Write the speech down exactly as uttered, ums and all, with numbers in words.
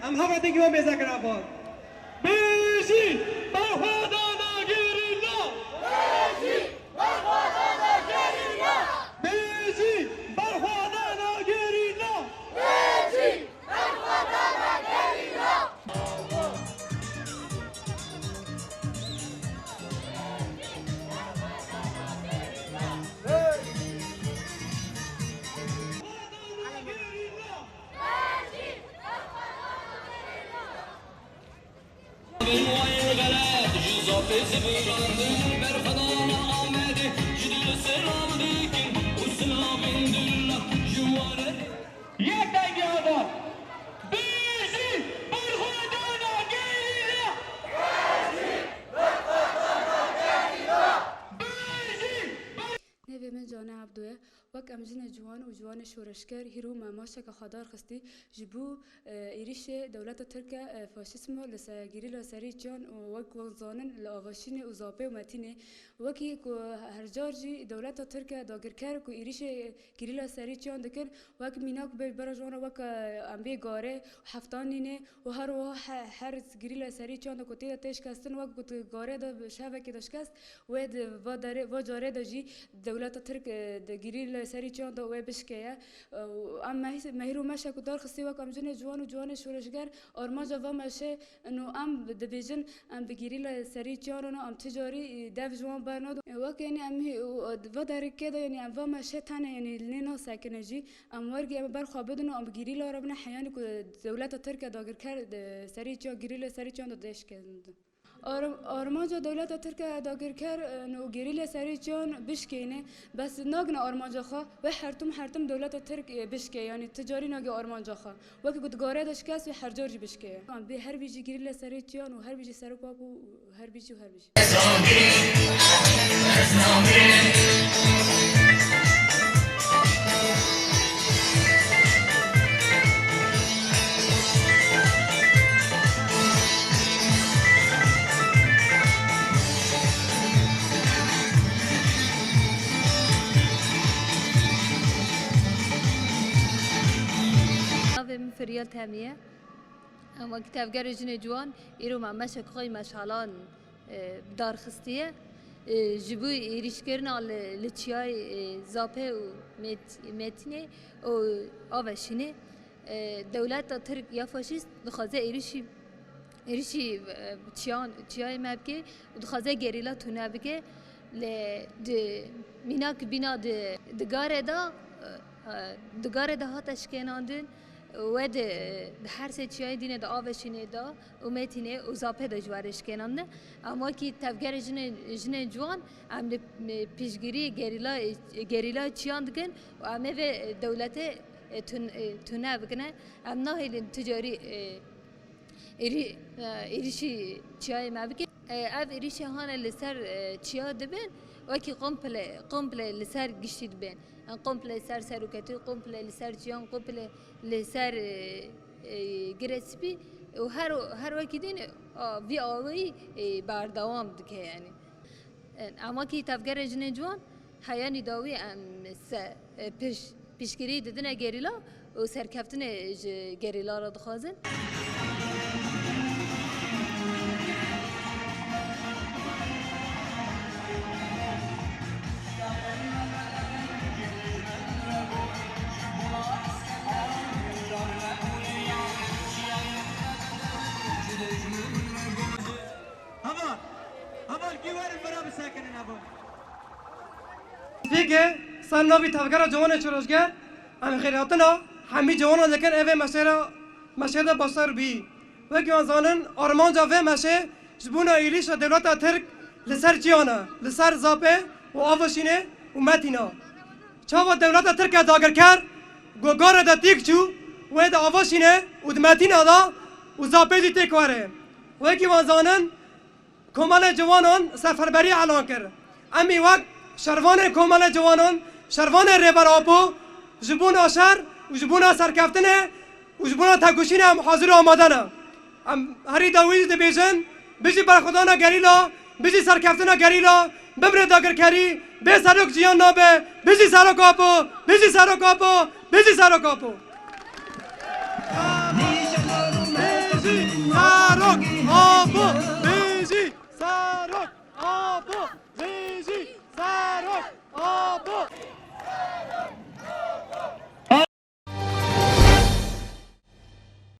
Em hevdî giwan mêze kira xwe. Bijî berxwedana gerîla! Bijî berxwedana gerîla! Bijî berxwedana gerîla! Bijî berxwedana gerîla! Yek dengê ava. Bijî berxwedana gerîla! Bijî! Navê min Cane Ebdo ye. Wek em jinê ciwan û ciwanê şoreşger hîro me maşeke xwe dar xistî ji bo, e, êrîşê dewleta Tirk e, e, faşîzmo li ser gerîla serî çiyan û wek wan zanin li Avaşînê û Zapê û Metînê. Wekî ku her car jî dewleta Tirk e dagirker ku êrîşê gerîla serî çiyan dikin, wek mînak bê bira ji wan re wek, e, em bê gare û heftan nînê û her wiha he-, her gerîla serî çiyan de ku tê de tê şikestin wek ku tu gare de bi şevekê de şikest, wê di va derê, va carê de jî dewleta Tirk, e, di gerîla serî çiyan de wê bişkeye. E, û em mehî-, mehîr û meşe ku dar xistî wek em jinê ciwan û ciwanê şoreşger armanca va meşe û em dibêjin em bi gerîla serî çiyan re ne, em ti carî, e, dev ji wan bernadin. E, wek yanî em hî-, û, e, va derikê de yanî em va meşe tene yanî li nê nasekine jî. Em wergê em ber xwe bidin û em bi gerîla re bine heyanî ku dewleta Tirk e dagirker, e, serî çiyan, gerîla serî çiyan de dê şikestin. Ar-, armanca dewleta Tirk e dagirker, e, û gerîlê serî çiyan bişkêne, bes nagine armanca xwe, wê hertim hertim dewleta Tirk, e, bişkê, yanî ti carî nagê armanca xwe. Wekî ku di gare de şikest wê her car jî bişkê. Bê her bijî gerîlê serî çiyan û her bijî serok ap û her bijî û her bijî. Navê min Firyal Temî ye. Em wekî tevgerê jinê ciwan îro me meşek xwe yî meşalan, e, bi dar xistiye. E, ji bo êrîşkirina li, li çiyayê, e, Zapê û Mêt-, Mêtînê û Aveşînê, e, dewleta Tirk ya faşîst dixwaze êrîşî, êrîşî, e, çiyan, çiyayê me bike û dixwaze gerîla tune bike. Lê di mînak bîna di, di gare de, e, di gare de hate şikênandin. Wê di, di her sê çiyayê dîne de, Aveşînê de û Mêtînê û Zapê de ji we re şikênandine. Em wekî tevgerê jinê, jinên ciwan, em li, em piştgirî gerîla, gerîla çiyan dikin û em ê vê dewletê, e, tun-, e, tune bikine. Em nahêlin tu carî, e, êrî-, e, êrîşî çiyayê me bike. E, ev êrîşê hane li ser, e, çiya dibin, wekî komple, komple li ser giştî dibin. Yan komple li ser seroketî, komple li ser çiyan, komple li ser, e, e, Girê Spî û her, her wekî din, a, vî awayî, e, berdewam dike yanî. E, em wekî tevgerê jinên ciwan, heyanî dawî em se-, e, pêş-, piştgirî didine gerîla û serkeftinê ji gerîla re dixwazin. Heval, heval, kî werin bira bisekinin heval. Pêke ser navî tevgera ciwanê çiroşger, em xêrhatina hemî ciwanan dikin evê meşêra, meşê de başlar bî. Wekî wan zanin, armanca vê meşê ji bona êrîşa dewleta Tirk li ser çiyan e, li ser Zapê û Avaşînê û Metîna. Çawa dewleta Tirk e dagirker, gogare de tîk çû, wê di Avaşînê û di Metîna de û Zapê jî têk were. Wekî wan zanin, Komelê Ciwanan seferberî elan kir. Em ê wek şervanên Komelê Ciwanan, şervanên Rêber Apo, ji bona şer û ji bona serkeftinê û ji bona tekoşînê em hazir û amade ne. Em herî dawî jî dibêjin, bijî berxwedana gerîla, bijî serkeftina gerîla, bimre dagirkerî, bê serok ciyan nabe, bijî Serok Apo, bijî Serok Apo, bijî Serok Apo.